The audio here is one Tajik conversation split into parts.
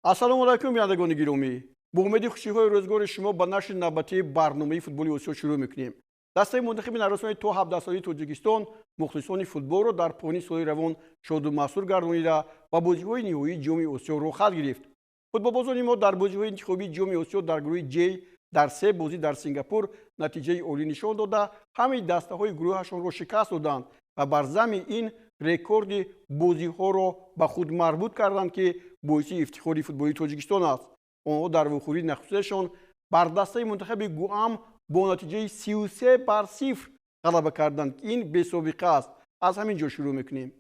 Ассалому алайкум, бинандагони гиромӣ! Бо умеди хушиҳои рӯзгори шумо ба нашри навбатии барномаи футболи Осиё шурӯъ мекунем. Дастаи мунтахаби наврасони то 17-солаи Тоҷикистон мухлисони футболро дар поёни соли равон шоду масрур гардонида, ба бозиҳои ниҳоии Ҷоми Осиё роҳхат гирифт. Футболбозони мо дар бозиҳои интихобии Ҷоми Осиё дар гурӯҳи Ҷ дар се бозӣ дар Сингапур натиҷаи олӣ нишон дода, ҳамаи дастаҳои гурӯҳашонро шикаст доданд ва бар зами ин рекорди бозиҳоро ба худ марбут карданд, ки боиси ифтихори футболи Тоҷикистон аст. Онҳо дар вухӯрии нахустинашон бар дастаи мунтахаби Гуам бо натиҷаи 33-0 ғалаба карданд, ки ин бесобиқа аст. Аз ҳамин ҷо шурӯъ мекунем.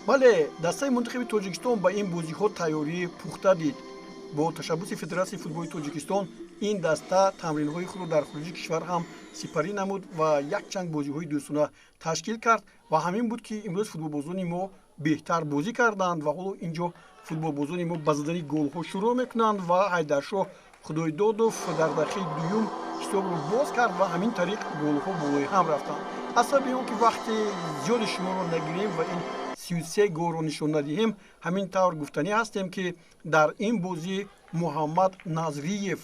Бале, дастаи мунтахаби Тоҷикистон ба ин бозиҳо тайёрии пухта дид. Бо ташаббуси Федератсияи футболи Тоҷикистон ин даста тамринҳои худро дар хориҷи кишвар ҳам сипарӣ намуд ва якчанд бозиҳои дӯстона ташкил кард. Ва ҳамин буд, ки имрӯз футболбозони мо беҳтар бозӣ карданд. Ва ҳоло ин ҷо футболбозони мо ба задани голҳо шурӯъ мекунанд ва Ҳайдаршоҳ Худойдодов дар дақиқаи дуюм ҳисобро боз кард ва ҳамин тариқ голҳо болои ҳам рафтанд. Аз сабаби он ки вақти зиёди шуморо нагирем ва ин 33 голро нишон надиҳем, ҳамин тавр гуфтанӣ ҳастем, ки дар ин бозӣ Муҳаммад Назриев,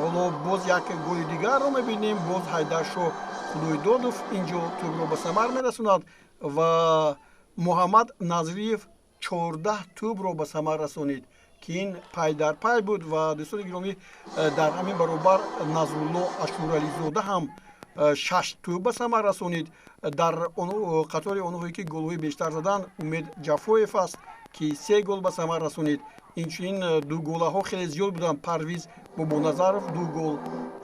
ҳоло боз як голи дигарро мебинем, боз Ҳайдаршоҳ Худойдодов ин ҷо тӯбро ба самар мерасонад ва Муҳаммад Назриев 14 тӯбро ба самар расонид, ки ин пай дар пай буд. Ва дӯстони гиромӣ, дар ҳамин баробар Назрулло Ашурализода ҳам шаш тӯб ба самар расонид. Дар қатори онҳое, ки голҳои бештар заданд, Умед Ҷафоев аст, ки се гол ба самар расонид. Инчунин дуголаҳо хеле зиёд буданд: Парвиз Бобоназаров ду гол,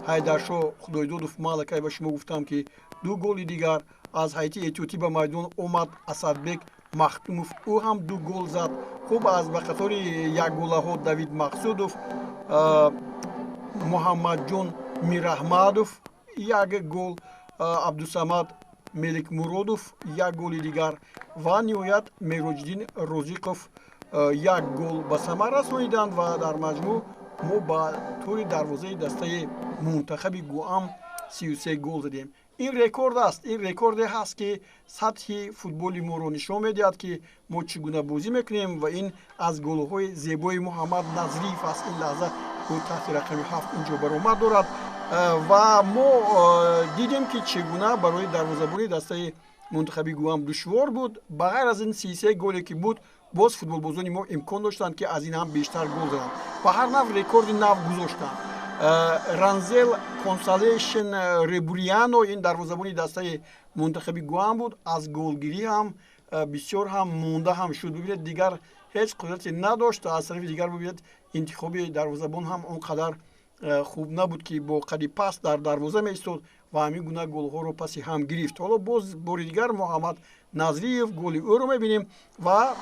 Ҳайдаршоҳ Худойдодов, ман аллакай ба шумо гуфтам, ки ду голи дигар. Аз ҳайати эҳтиётӣ ба майдон омад Асадбек Махтумов, ӯ ҳам ду гол зад. Хуб, аз ба қатори якголаҳо Давид Мақсудов, Муҳаммадҷон Мираҳмадов як гол, Абдусамад Меликмуродов як голи дигар ва ниҳоят Мероҷиддин Розиқов як гол ба самар расониданд. Ва дар маҷмӯъ мо ба тӯри дарвозаи дастаи мунтахаби Гуам 33 гол задем. Ин рекорд аст, ин рекорде ҳаст, ки сатҳи футболи моро нишон медиҳад, ки мо чӣ гуна бозӣ мекунем. Ва ин аз голҳои зебои Муҳаммад Назриев аст. Ин лаҳза ӯ таҳти рақами 7 инҷо баромад дорад ва мо дидем, ки чӣ гуна барои дарвозабони дастаи мунтахаби Гуам душвор буд. Ба ғайр аз ин 33 голе, ки буд, боз футболбозони мо имкон доштанд, ки аз ин ҳам бештар гол зананд ва ҳар нав рекорди нав гузоштанд. Ранзел Консалешн Ребуриано, ин дарвозабони дастаи мунтахаби Гуам буд, аз голгирӣ ҳам бисёр ҳам монда ҳам шуд. Бибинед, дигар ҳеҷ қудрате надошт. Аз тарафи дигар, бибинед, интихоби дарвозабон ҳам он қадар хуб набуд, ки бо қади паст дар дарвоза меистод ва ҳамин гуна голҳоро паси ҳам гирифт. Ҳоло боз бори дигар Муҳаммад Назриев, голи ӯро мебинем. Ва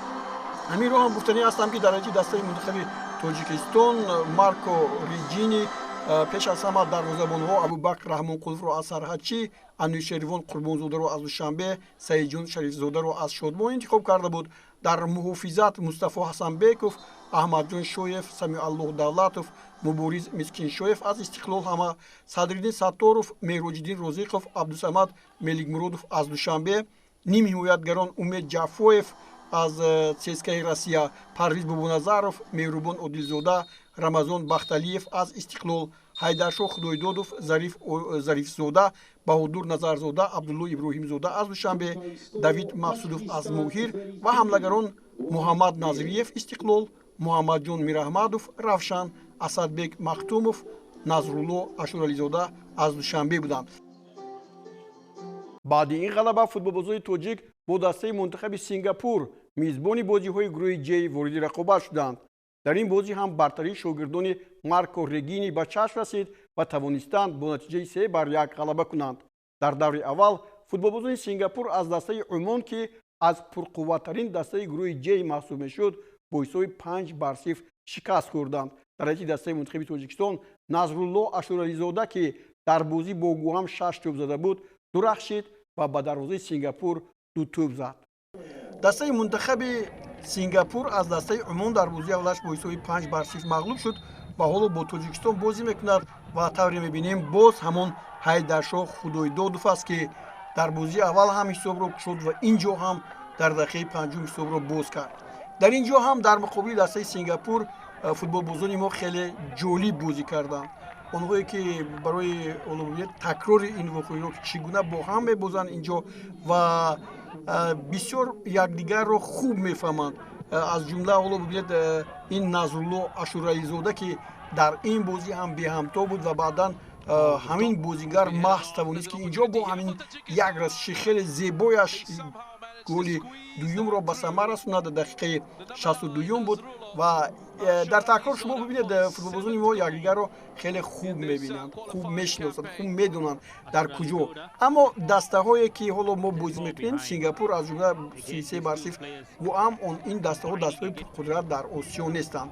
ҳаминро ҳам гуфтанӣ ҳастам, ки дар ҳайати дастаи мунтахаби Тоҷикистон Марко Риҷини пеш аз ҳама дарвозабонҳо Абубакр Раҳмонқуловро аз Сарҳадчӣ, Анӯшервон Қурбонзодаро аз Душанбе, Саидҷон Шарифзодаро аз Шодмон интихоб карда буд. Дар муҳофизат Мустафо Ҳасанбеков, Аҳмадҷон Шоев, Самиаллоҳ Давлатов, Мубориз Мискиншоев аз Истиқлол ҳама, Садриддин Сатторов, Мероҷиддин Розиқов, Абдусамад Меликмуродов аз Душанбе, нимҳимоятгарон Умед Ҷафоев аз ЦСКАи Россия, Парвиз Бобоназаров, Меҳрубон Одилзода, Рамазон Бахталиев аз Истиқлол, Ҳайдаршоҳ Худойдодов, Зарифзода, Баҳодур Назарзода, Абдулло Иброҳимзода аз Душанбе, Давид Мақсудов аз Моҳир ва ҳамлагарон Муҳаммад Назриев, Истиқлол, Муҳаммадҷон Мираҳмадов, Равшан, Асадбек Махтумов, Назрулло Ашурализода аз Душанбе буданд. Баъди ин ғалаба футболбозони тоҷик бо дастаи мунтахаби Сингапур, мизбони бозиҳои гурӯҳи Ҷ, вориди рақобат шуданд. Дар ин бозӣ ҳам бартарии шогирдони Марко Регини ба чашм расид ва тавонистанд бо натиҷаи 3-1 ғалаба кунанд. Дар даври аввал футболбозони Сингапур аз дастаи Умон, ки аз пурқувваттарин дастаи гурӯҳи Ҷ маҳсуб мешуд, бо ҳисоби 5-0 шикаст хӯрданд. Дар ҳайати дастаи мунтахаби Тоҷикистон Назрулло Ашурализода, ки дар бозӣ бо Гуам шаш тӯб зада буд, дурахшид ва ба дарвозаи Сингапур ду тӯб зад. Дастаи мунтахаби Сингапур аз дастаи Умон дар бозии аввалаш бо ҳисоби 5-0 мағлуб шуд ва ҳоло бо Тоҷикистон бозӣ мекунад. Ва тавре мебинем, боз ҳамон Ҳайдаршоҳ Худойдодов аст, ки дар бозии аввал ҳам ҳисобро кушод ва ин ҷо ҳам дар дақиқаи панҷум ҳисобро боз кард. Дар ин ҷо ҳам дар муқобили дастаи Сингапур футболбозони мо хеле ҷолиб бозӣ карданд. Онҳое ки барои такрори ин вохӯриро, ки чӣ гуна бо ҳам мебозанд инҷо ва бисёр якдигарро хуб мефаҳманд. Аз ҷумла ҳоло бибинед, ин Назрулло Ашурализода, ки дар ин бозӣ ҳам беҳамто буд ва баъдан ҳамин бозигар маҳз тавонист, ки инҷо бо ҳамин як расиши хеле зебояш голи дуюмро ба самар расонад. Дақиқаи 62-юм буд ва дар такрор шумо бибинед, футболбозони мо якдигарро хеле хуб мебинанд, хуб мешиносанд, хуб медонанд дар куҷо. Аммо дастаҳое ки ҳоло мо бозӣ мекунем, Сингапур аз ҷумла, 33-0, гуам он ин дастаҳо дастаҳои пурқудрат дар Осиё нестанд.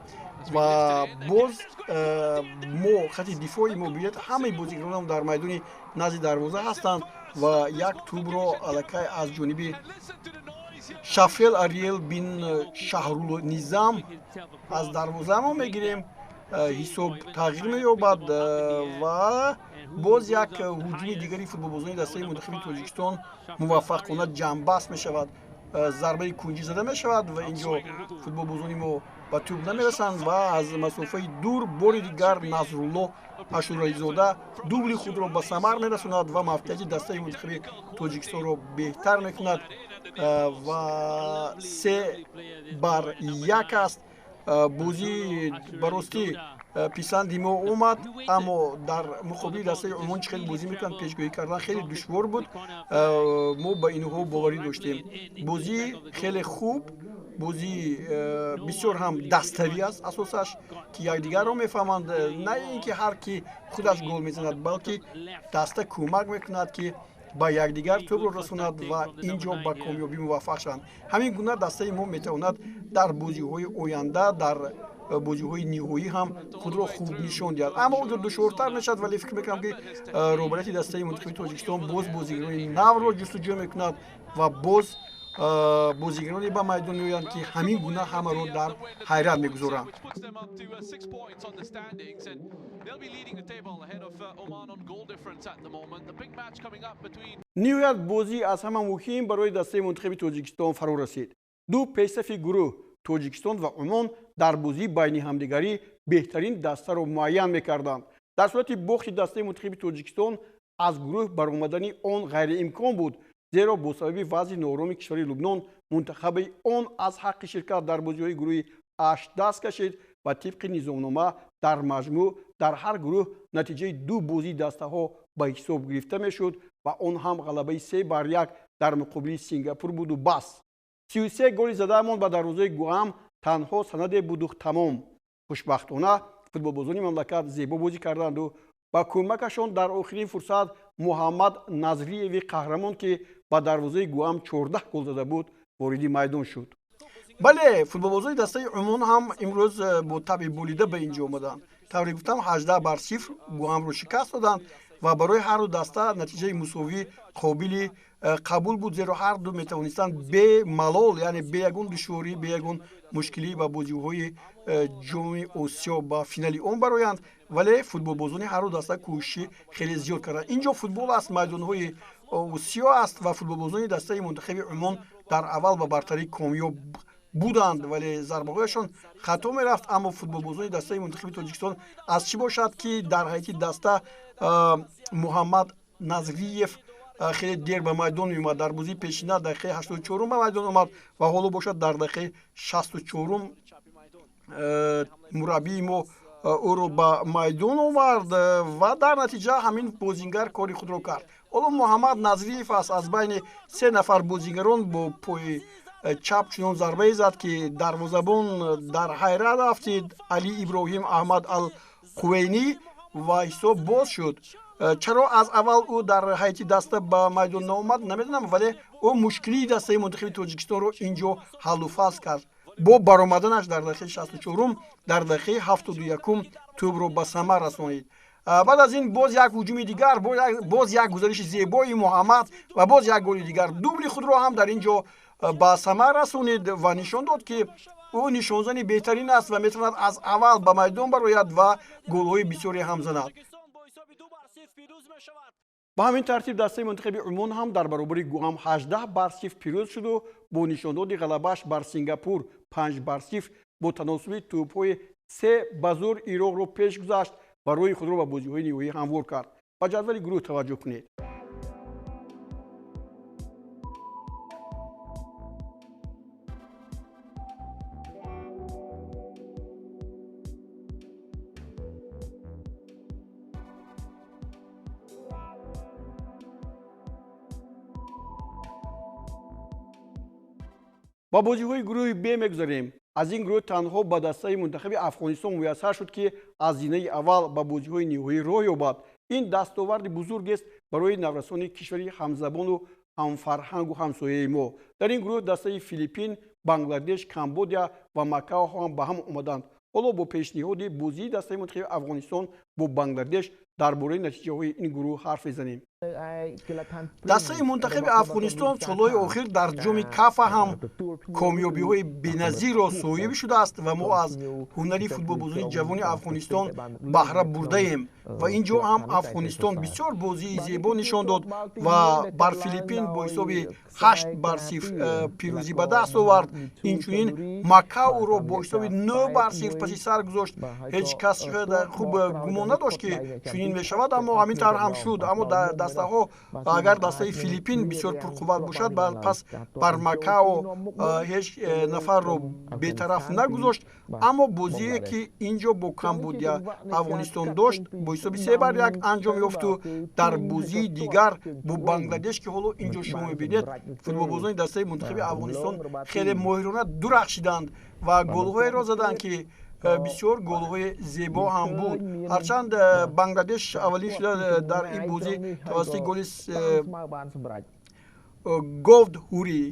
Ва боз мо хати дифои мо, бибинед, ҳамаи бозигаронам дар майдони назди дарвоза ҳастанд ва як тӯбро аллакай аз ҷониби Шафел Ариел бин Шаҳрулнизам аз дарвоза мо мегирем. Ҳисоб тағйир меёбад ва боз як ҳуҷуми дигари футболбозони дастаи мунтахаби Тоҷикистон муваффақона ҷамъбаст мешавад. Зарбаи кунҷӣ зада мешавад ва инҷо футболбозони мо ба тӯб намерасанд ва аз масофаи дур бори дигар Назрулло Ашурализода дубли худро ба самар мерасонад ва мавқеияти дастаи мунтахаби Тоҷикистонро беҳтар мекунад ва 3-1 аст. Бозӣ ба ростӣ писанди мо омад, аммо дар муқобили дастаи Умон чӣ хел бозӣ мекунанд, пешгӯӣ кардан хеле душвор буд. Мо ба инҳо боварӣ доштем. Бозӣ хеле хуб, бозӣ бисёр ҳам даставӣ аст, асосаш ки якдигарро мефаҳманд, на ин ки ҳар ки худаш гол мезанад, балки даста кӯмак мекунад, ки ба якдигар тӯбро расонад ва ин ҷо ба комёбӣ муваффақ шаванд. Ҳамин гуна дастаи мо метавонад дар бозиҳои оянда, дар бозиҳои ниҳоӣ ҳам худро хуб нишон диҳад, аммо онҷо душвортар мешавад. Вале фикр мекунам, ки роҳбарияти дастаи мунтахаби Тоҷикистон боз бозигарони навро ҷустуҷӯ мекунад ва боз бозигароне ба майдон меоянд, ки ҳамин гуна ҳамаро дар ҳайрат мегузоранд. Ниҳоят бозӣ аз ҳама муҳим барои дастаи мунтахаби Тоҷикистон фаро расид. Ду пешсафи гурӯҳ, Тоҷикистон ва Умон, дар бозии байни ҳамдигарӣ беҳтарин дастаро муайян мекарданд. Дар сурати бохти дастаи мунтахаби Тоҷикистон аз гурӯҳ баромадани он ғайриимкон буд, зеро бо сабаби вазъи ноороми кишвари Лубнон мунтахаби он аз ҳаққи ширкат дар бозиҳои гурӯҳи ҳашт даст кашид ва тибқи низомнома дар маҷмӯъ дар ҳар гурӯҳ натиҷаи ду бозии дастаҳо ба ҳисоб гирифта мешуд ва он ҳам ғалабаи 3-1 дар муқобили Сингапур буду бас. 33 голи задаамон ба дарвозаи Гуам танҳо санаде буду тамом. Хушбахтона, футболбозони мамлакат зебо бозӣ карданду ба кӯмакашон дар охирин фурсат Муҳаммад Назриеви қаҳрамон, ки ба дарвозаи Гуам 14 гол зада буд, вориди майдон шуд. Бале, футболбозони дастаи Умон ҳам имрӯз бо табъи болида ба ин ҷо омаданд. Тавре гуфтам, 18-0 Гуамро шикаст доданд ва барои ҳарду даста натиҷаи мусовӣ қобили қабул буд, зеро ҳарду метавонистанд бемалол, яъне бе ягон душворӣ, бе ягон мушкилӣ ба бозиҳои Ҷоми Осиё, ба финали он бароянд. Вале футболбозони ҳарду даста кӯшиши хеле зиёд карданд. Ин ҷо футбол аст, майдонҳои Осиё аст ва футболбозони дастаи мунтахаби Умон дар аввал ба бартарӣ комёб буданд, вале зарбаҳояшон хато мерафт. Аммо футболбозони дастаи мунтахаби Тоҷикистон аз чӣ бошад, ки дар ҳайати даста Муҳаммад Назриев хеле дер ба майдон меомад. Дар бозии пешина дақиқаи 84-ум ба майдон омад ва ҳоло бошад, дар дақиқаи 64-ум мураббии мо ӯро ба майдон овард ва дар натиҷа ҳамин бозингар кори худро кард. Ҳоло Муҳаммад Назриев аст, аз байни се нафар бозингарон бо пои чап чунон зарбае зад, ки дарвозабон дар ҳайрат афтид, Али Иброҳим Аҳмад Ал Қувайнӣ, ва ҳисоб боз шуд. Чаро аз аввал ӯ дар ҳайати даста ба майдон наомад, намедонам, вале ӯ мушкилии дастаи мунтахаби Тоҷикистонро ин ҷо ҳаллу фасл кард бо баромаданаш дар дақиқаи 64-ум. Дар дақиқаи 71-ум тӯбро ба самар расонид. Баъд аз ин боз як ҳуҷуми дигар, боз як гузариши зебои Муҳаммад ва боз як голи дигар. Дубли худро ҳам дар ин ҷо ба самар расонид ва нишон дод, ки ӯ нишонзани беҳтарин аст ва метавонад аз аввал ба майдон барояд ва голҳои бисёре ҳам занад. Ба ҳамин тартиб дастаи мунтахаби Умон ҳам дар баробари Гуам 18-0 пирӯз шуду бо нишондоди ғалабааш бар Сингапур 5-0 бо таносуби тӯбҳои 3-0 Ироқро пеш гузашт ва роҳи худро ба бозиҳои ниҳоӣ ҳамвор кард. Ба ҷадвали гурӯҳ таваҷҷӯҳ кунед. Ба бозиҳои гурӯҳи Б мегузарем. Аз ин гурӯҳ танҳо ба дастаи мунтахаби Афғонистон муяссар шуд, ки аз зинаи аввал ба бозиҳои ниҳоӣ роҳ ёбад. Ин дастоварди бузургест барои наврасони кишвари ҳамзабону ҳамфарҳангу ҳамсояи мо. Дар ин гурӯҳ дастаи Филиппин, Бангладеш, Камбодия ва Макао ҳам ба ҳам омаданд. Ҳоло бо пешниҳоди бозии дастаи мунтахаби Афғонистон бо Бангладеш дар бораи натиҷаҳои ин гурӯҳ ҳарф мезанем. Дастаи мунтахаби Афғонистон солҳои охир дар ҷоми Кафа ҳам комёбиҳои беназирро соҳиб шудааст ва мо аз ҳунари футболбозони ҷавони Афғонистон баҳра бурдаем ва ин ҷо ҳам Афғонистон бисёр бозии зебо нишон дод ва бар Филиппин бо ҳисоби 8-0 пирӯзӣ ба даст овард. Инчунин Макаоро бо ҳисоби 9-0 паси сар гузошт. Ҳеҷ кас хуб гумон надошт, ки чунин мешавад, аммо ҳамин тавр ҳам шуд. Аммо дастаҳо, агар дастаи Филиппин бисёр пурқувват бошад, пас бар Макао ҳеҷ нафарро бетараф нагузошт. Аммо бозие, ки ин ҷо бо Камбодия Афғонистон дошт, бо ҳисоби 3-1 анҷом ёфту дар бозии дигар бо Бангладеш, ки ҳоло ин ҷо шумо мебинед, футболбозони дастаи мунтахаби Афғонистон хеле моҳирона дурахшиданд ва голҳоеро заданд, ки бисёр голҳои зебо ҳам буд. Ҳарчанд Бангладеш аввалин шуда дар ин бозӣ тавассути голи Говд Ҳурӣ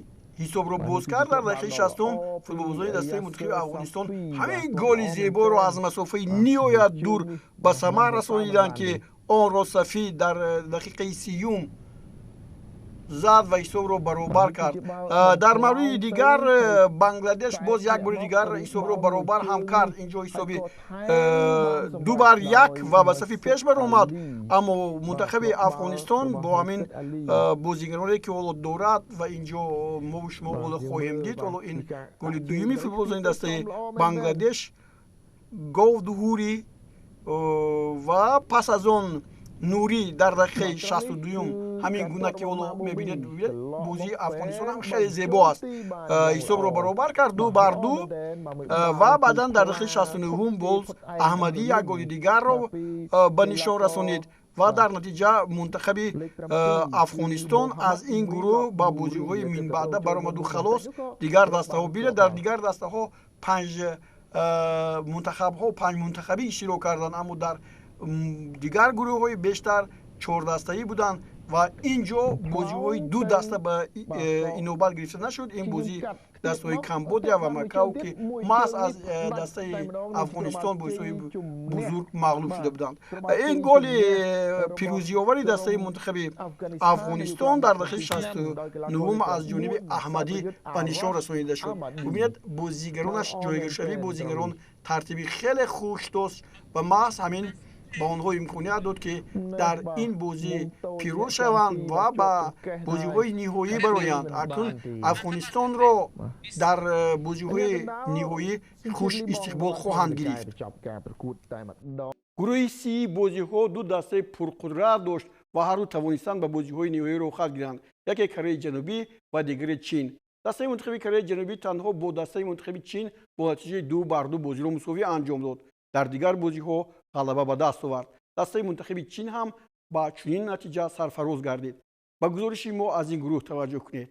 ҳисобро боз кард, дар дақиқаи 60 футболбозони дастаи мунтахаби Афғонистон ҳамин голи зеборо аз масофаи ниҳоят дур ба самар расониданд, ки онро Сафӣ дар дақиқаи 30 зад ва ҳисобро баробар кард. Дар мавриди дигар Бангладеш боз як бори дигар ҳисобро баробар ҳам кард. Инҷо ҳисоби 2-1 ва ба сафи пеш баромад. Аммо мунтахаби Афғонистон бо ҳамин бозигароне, ки ҳоло дорад, ва инҷо мову шумо ҳоло хоҳем дид, ҳоло ин голи дуюми футболбозони дастаи Бангладеш Говдҳурӣ ва пас аз он Нурӣ дар дақиқаи 62, ҳамин гуна ки ҳоло мебинед, бозии Афғонистон ҳам хеле зебо аст, ҳисобро баробар кард 2-2 ва баъдан дар дақиқаи 69 боз Аҳмадӣ як голи дигарро ба нишон расонид ва дар натиҷа мунтахаби Афғонистон аз ин гурӯҳ ба бозиҳои минбаъда баромаду халос. Дигар дастаҳо бинед, дар дигар дастаҳо панҷ мунтахабҳо панҷ мунтахабӣ иштирок карданд, аммо дар дигар гурӯҳҳои бештар чордастаӣ буданд ва ин ҷо бозиҳои ду даста ба инобат гирифта нашуд. Ин бозӣ дастаҳои Камбодия ва Макао, ки маҳз аз дастаи Афғонистон бо ҳисоби бузург мағлуб шуда буданд. Ин голи пирӯзиовари дастаи мунтахаби Афғонистон дар дақиқаи 69 аз ҷониби Аҳмадӣ ба нишон расонида шуд. Бубинед, бозигаронаш, ҷойгиршавии бозигарон тартиби хеле хуш дошт ва маҳз ҳамин ба онҳо имконият дод, ки дар ин бозӣ пирӯз шаванд ва ба бозиҳои ниҳоӣ бароянд. Акнун Афғонистонро дар бозиҳои ниҳоӣ хуш истиқбол хоҳанд гирифт. Гурӯҳи Сии бозиҳо ду дастаи пурқудрат дошт ва ҳарду тавонистанд ба бозиҳои ниҳоӣ роҳхат гиранд: яке Кореяи Ҷанубӣ ва дигаре Чин. Дастаи мунтахаби Кореяи Ҷанубӣ танҳо бо дастаи мунтахаби Чин бо натиҷаи 2-2 бозиро мусовӣ анҷом дод. Дар дигар бозиҳо ғалаба ба даст овард. Дастаи мунтахаби Чин ҳам ба чунин натиҷа сарфароз гардид. Ба гузориши мо аз ин гурӯҳ таваҷҷӯҳ кунед.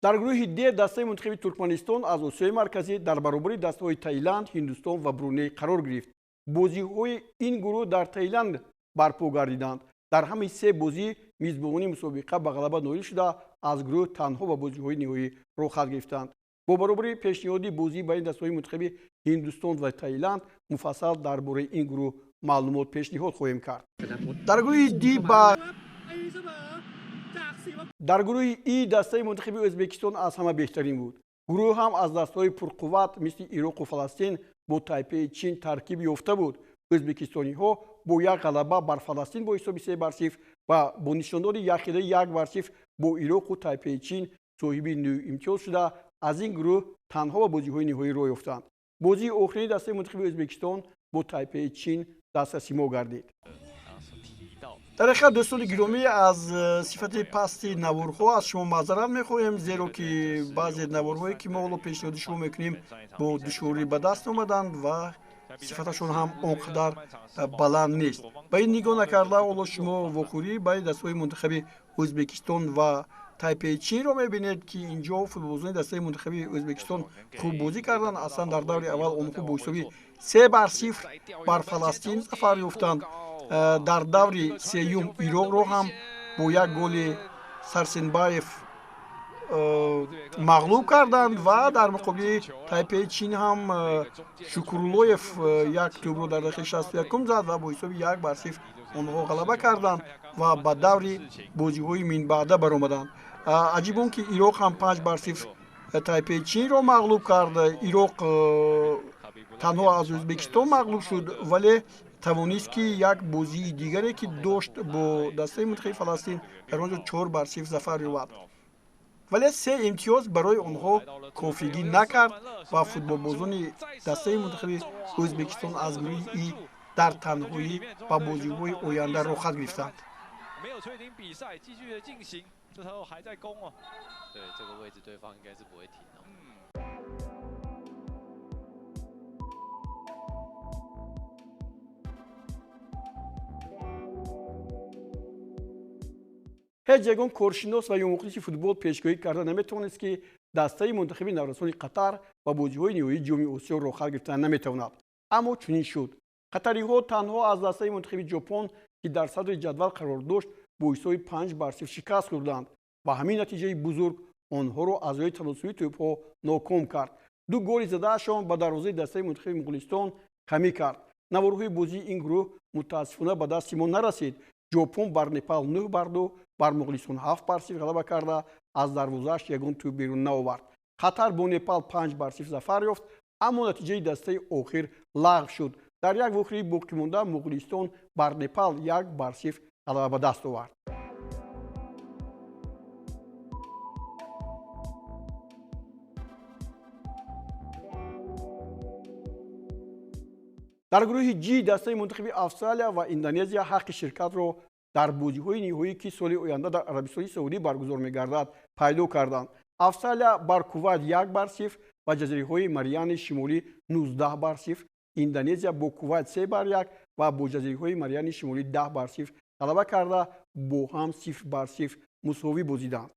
Дар гурӯҳи Д дастаи мунтахаби Туркманистон аз Осиёи Марказӣ дар баробари дастаҳои Таиланд, Ҳиндустон ва Бруней қарор гирифт. Бозиҳои ин гурӯҳ дар Таиланд барпо гардиданд. Дар ҳамаи се бозӣ мизбонони мусобиқа ба ғалаба ноил шуда, аз гурӯҳ танҳо ба бозиҳои ниҳоӣ роҳхат гирифтанд. Бо баробари пешниҳоди бозӣ байни дастаҳои мунтахаби Ҳиндустон ва Таиланд муфассал дар бораи ин гурӯҳ маълумот пешниҳод хоҳем кард. Дар гурӯҳи Д ба дар гурӯҳи И дастаи мунтахаби Ӯзбекистон аз ҳама беҳтарин буд. Гурӯҳ ҳам аз дастҳои пурқувват мисли Ироқу Фаластин бо Тайпеи Чин таркиб ёфта буд. Ӯзбекистониҳо бо як ғалаба бар Фаластин бо ҳисоби 3-0 ва бо нишондоди якхелаи 1-0 бо Ироқу Тайпеи Чин соҳиби 9 имтиёз шуда, аз ин гурӯҳ танҳо ба бозиҳои ниҳоӣ роҳ ёфтанд. Бозии охирини дастаи мунтахаби Ӯзбекистон бо Тайпеи Чин дастраси мо гардид. Дар ҳақиқат, дӯстони гиромӣ, аз сифати пасти наворҳо аз шумо маъзарат мехоҳем, зеро ки баъзе наворҳое, ки мо ҳоло пешниҳоди шумо мекунем, бо душворӣ ба даст омаданд ва сифаташон ҳам он қадар баланд нест. Ба ин нигоҳ накарда, ҳоло шумо вохӯрӣ байни дастаҳои мунтахаби Ӯзбекистон ва Тайпеи Чинро мебинед, ки инҷо футболбозони дастаи мунтахаби Ӯзбекистон хуб бозӣ карданд. Аслан дар даври аввал онҳо бо ҳисоби 3-0 бар Фаластин зафар ёфтанд. Дар даври сеюм Ироқро ҳам бо як голи Сарсенбаев мағлуб карданд ва дар муқобили Тайпеи Чин ҳам Шукруллоев як тӯбро дар дақиқаи 61 зад ва бо ҳисоби 1-0 онҳо ғалаба карданд ва ба даври бозиҳои минбаъда баромаданд. Аҷиб он, ки Ироқ ҳам 5-0 Тайпеи Чинро мағлуб кард. Ироқ танҳо аз Ӯзбекистон мағлуб шуд, вале тавонист, ки як бозии дигаре, ки дошт бо дастаи мунтахаби Фаластин, дар он ҷо 4-0 зафар ёбад, вале се имтиёз барои онҳо кофигӣ накард ва футболбозони дастаи мунтахаби Ӯзбекистон аз гурӯҳи И дар танҳоӣ ба бозиҳои оянда роҳхат гирифтанд. Ҳеҷ ягон коршинос ва ё мухлиси футбол пешгӯӣ карда наметавонист, ки дастаи мунтахаби наврасони Қатар ба бозиҳои ниҳоии Ҷоми Осиё роҳхат гирифта наметавонад, аммо чунин шуд. Қатариҳо танҳо аз дастаи мунтахаби Ҷопон, ки дар садри ҷадвал қарор дошт, бо ҳисоби 5-0 шикаст хӯрданд ва ҳамин натиҷаи бузург онҳоро аз роҳи таносуби тӯбҳо ноком кард. Ду голи задаашон ба дарвозаи дастаи мунтахаби Муғулистон камӣ кард. Наворҳои бозии ин гурӯҳ мутаассифона ба дасти мо нарасид. Ҷопон бар Непал 9-2, бар Муғулистон 7-0 ғалаба карда, аз дарвозааш ягон тӯб берун наовард. Қатар бо Непал 5-0 зафар ёфт, аммо натиҷаи дастаи охир лағв шуд. Дар як вохӯрии боқимонда Муғулистон бар Непал 1-0 ғалаба ба даст овард. Дар гурӯҳи Ҷи дастаи мунтахаби Австралия ва Индонезия ҳаққи ширкатро дар бозиҳои ниҳоӣ, ки соли оянда дар Арабистони Саудӣ баргузор мегардад, пайдо карданд. Австралия бар Кувайт 1-0 ва ҷазираҳои Мариани Шимолӣ 19-0, Индонезия бо Кувайт 3-1 ва бо ҷазираҳои Мариани Шимолӣ 10-0 ғалаба карда, бо ҳам 0-0 мусовӣ бозиданд.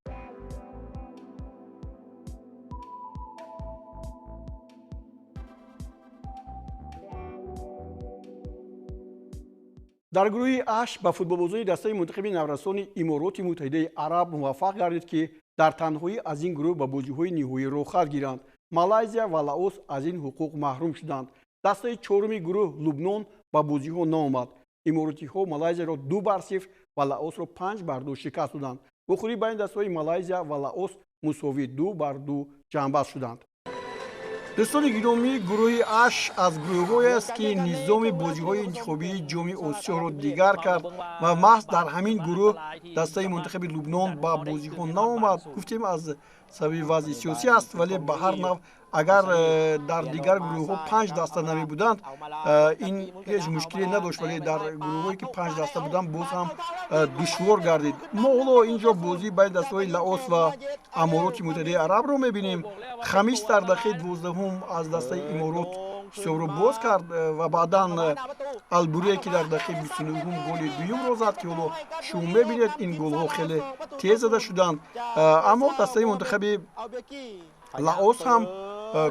Дар гурӯҳи Аш ба футболбозони дастаи мунтахаби наврасони Имороти Муттаҳидаи Араб муваффақ гардид, ки дар танҳоӣ аз ин гурӯҳ ба бозиҳои ниҳоӣ роҳхат гиранд. Малайзия ва Лаос аз ин ҳуқуқ маҳрум шуданд. Дастаи чоруми гурӯҳ, Лубнон, ба бозиҳо наомад. Иморотиҳо Малайзияро 2-0 ва Лаосро 5-2 шикаст доданд. Вохӯрӣ байни дастаҳои Малайзия ва Лаос мусовӣ 2-2 ҷамъбаст шуданд. Дӯстони гиромӣ, гурӯҳи Аш аз гурӯҳҳоест, ки низоми бозиҳои интихобии Ҷоми Осиёро дигар кард ва маҳз дар ҳамин гурӯҳ дастаи мунтахаби Лубнон ба бозиҳо наомад. Гуфтем, аз сабаби вазъи сиёсӣ аст, вале ба ҳар нав, агар дар дигар гурӯҳҳо панҷ даста намебуданд, ин ҳеҷ мушкиле надошт, вале дар гурӯҳҳое, ки панҷ даста буданд, боз ҳам душвор гардид. Мо ҳоло ин ҷо бозии байни дастаҳои Лаос ва Амороти Муттаҳидаи Арабро мебинем. Хамис дар дақиқаи 12-ум аз дастаи Иморот ҳисобро боз кард ва баъдан Албурие, ки дар дақиқаи 29-ум голи дуюмро зад, ки ҳоло шумо мебинед, ин голҳо хеле тез зада шуданд. Аммо дастаи мунтахаби Лаос ҳам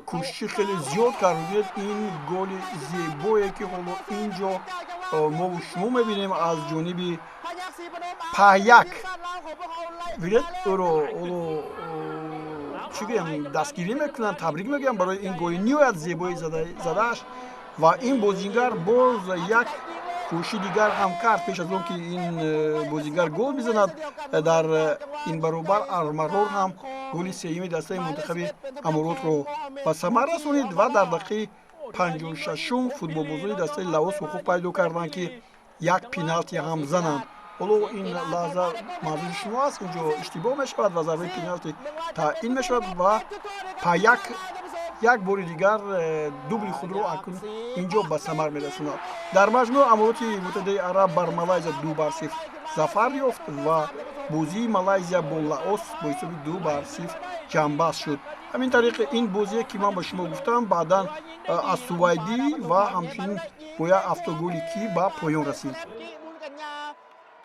кӯшиши хеле зиёд кард. Бибинед, ин голи зебое, ки ҳоло ин ҷо мову шумо мебинем, аз ҷониби Паяк. Бибинед, ӯро ҳоло чӣ гӯям, дастгирӣ мекунанд, табрик мегӯям барои ин голи ниҳоят зебои задааш. Ва ин бозингар боз як Кӯшиши дигар ҳам кард пеш аз он ки ин бозигар гол бизанад. Дар ин баробар Армарор ҳам голи сеюми дастаи мунтахаби Аморотро ба самар расонид ва дар дақиқаи 56-ум футболбозони дастаи Лаос ҳуқуқ пайдо карданд, ки як пеналти ҳам зананд. Ҳоло ин лаҳза манзури шумо аст, инҷо иштибоҳ мешавад ва зарбаи пеналти таъин мешавад ва Паяк як бори дигар дубли худро акнун инҷо ба самар мерасонад. Дар маҷмӯъ Амороти Муттаҳидаи Араб бар Малайзия 2-0 зафар ёфт ва бозии Малайзия бо Лаос бо ҳисоби 2-0 ҷамъбаст шуд. Ҳамин тариқ ин бозие, ки ман ба шумо гуфтам, баъдан аз Сувайдӣ ва ҳамчунин бо як автоголи ки ба поён расид.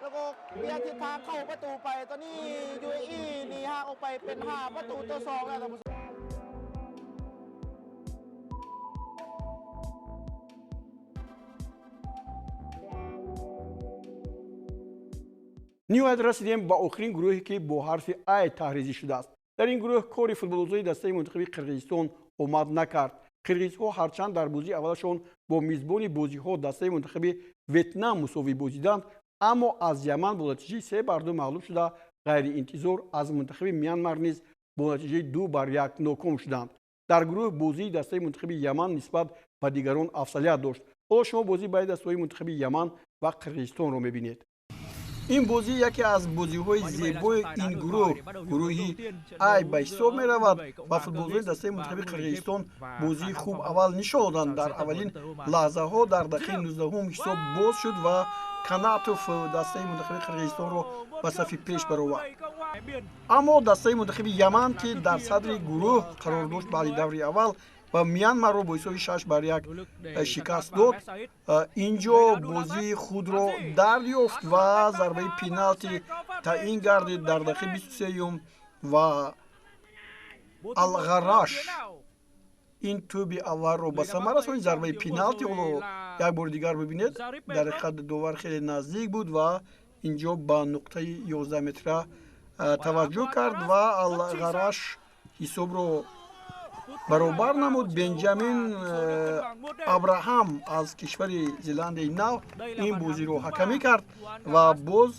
แล้วก็เบียดทิศทางเข้าประตูไปตอนนี้ยูเออีหนีห่างออกไปเป็น5 ประตูต่อ 2แล้วท่านผู้ชม Ниҳоят расидем ба охирин гурӯҳе, ки бо ҳарфи Ай таҳризӣ шудааст. Дар ин гурӯҳ кори футболбозони дастаи мунтахаби Қирғизистон омад накард. Қирғизҳо ҳарчанд дар бозии аввалашон бо мизбони бозиҳо, дастаи мунтахаби Ветнам, мусовӣ бозиданд, аммо аз Яман бо натиҷаи 3-2 мағлуб шуда, ғайриинтизор аз мунтахаби Мянмар низ бо натиҷаи 2-1 ноком шуданд. Дар гурӯҳ бозии дастаи мунтахаби Яман нисбат ба дигарон афзалият дошт. Ҳоло шумо бозии байни дастаҳои мунтахаби Яман ва Қирғизистонро мебинед. Ин бозӣ яке аз бозиҳои зебои ин гурӯҳ, гурӯҳи Ай, ба ҳисоб меравад ва футболбозони дастаи мунтахаби Қирғизистон бозии хуб аввал нишон доданд. Дар аввалин лаҳзаҳо, дар дақиқаи 19-ум, ҳисоб боз шуд ва Канатов дастаи мунтахаби Қирғизистонро ба сафи пеш баровард. Аммо дастаи мунтахаби Яман, ки дар садри гурӯҳ қарор дошт баъди даври аввал ва Мянмарро бо ҳисоби 6-1 шикаст дод, инҷо бозии худро дарёфт ва зарбаи пеналти таъин гардид дар дақиқаи 23-юм ва Алғараш ин тӯби аввалро ба самар расонид. Зарбаи пеналти ҳоло як бори дигар бибинед. Дар ҳақиқат довар хеле наздик буд ва инҷо ба нуқтаи 11 метра таваҷҷӯҳ кард ва Алғараш ҳисобро баробар намуд. Бенҷамин Абраҳам аз кишвари Зеландияи Нав ин бозиро ҳакамӣ кард ва боз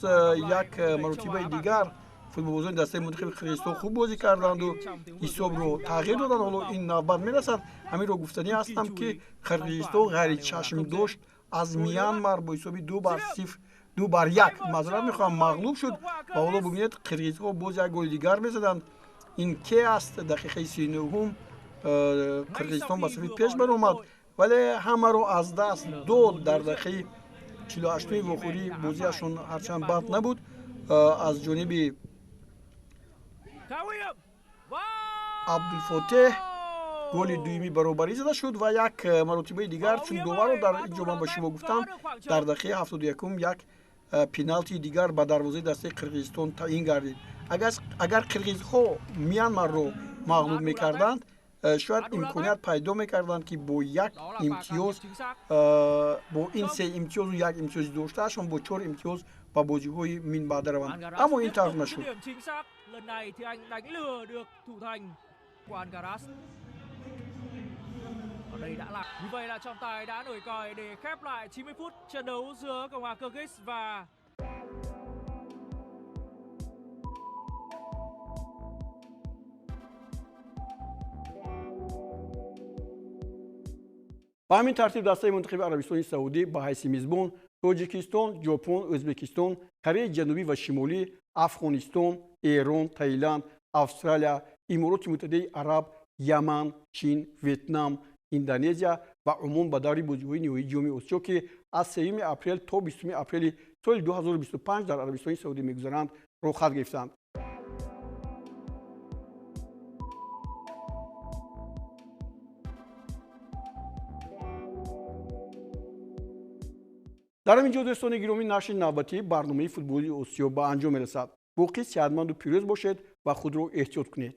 як маротибаи дигар футболбозони дастаи мунтахаби Қирғизистон хуб бозӣ карданду ҳисобро тағйир доданд. Ҳоло ин навбат мерасад. Ҳаминро гуфтанӣ ҳастам, ки Қирғизистон ғайричашмдошт аз Мянмар бо ҳисоби 2-0, 2-1, маъзарат мехоҳам, мағлуб шуд. Ва ҳоло бубинед, қирғизҳо боз як голи дигар мезаданд. Ин ке аст? Дақиқаи 39-ум Қирғизистон ба сафи пеш баромад, вале ҳамаро аз даст дод. Дар дақиқаи 48-уми вохӯрӣ бозиашон ҳарчанд бад набуд, аз ҷониби Абдулфотеҳ голи дуюми баробарӣ зада шуд ва як маротибаи дигар, чун доварро дар ин ҷо ман ба шумо гуфтам, дар дақиқаи 71-ум як пеналти дигар ба дарвозаи дастаи Қирғизистон таъин гардид. Агар қирғизҳо Мянмарро мағлуб мекарданд, шояд имконият пайдо мекарданд, ки бо як имтиёз, бо ин се имтиёзу як имтиёзи доштаашон, бо чор имтиёз ба бозиҳои минбаъда раванд, аммо ин тавр нашуд. Lần này thì anh đánh lừa được thủ thành của Alcaraz. Ở đây đã là như vậy là trọng tài đã nổi còi để khép lại 90 phút trận đấu giữa Cộng hòa Kyrgyz và Ба ҳамин тартиб дастаи мунтахаби Арабистони Саудӣ ба ҳайси мизбон Тоҷикистон, Ҷопон, Ӯзбекистон, Кореяи Ҷанубӣ ва Шимолӣ, Афғонистон, Эрон, Таиланд, Австралия, Имороти Муттаҳидаи Араб, Яман, Чин, Ветнам, Индонезия ва Умон ба даври бозиҳои ниҳоии Ҷоми Осиё, ки аз 3 апрел то 20 апрели соли 2025 дар Арабистони Саудӣ мегузаранд, роҳхат гирифтанд. Дар ҳамин ҷо, дӯстони гиромӣ, нашри навбатии барномаи футболи Осиё ба анҷом мерасад. Боқӣ сеҳатманду пирӯз бошед ва худро эҳтиёт кунед.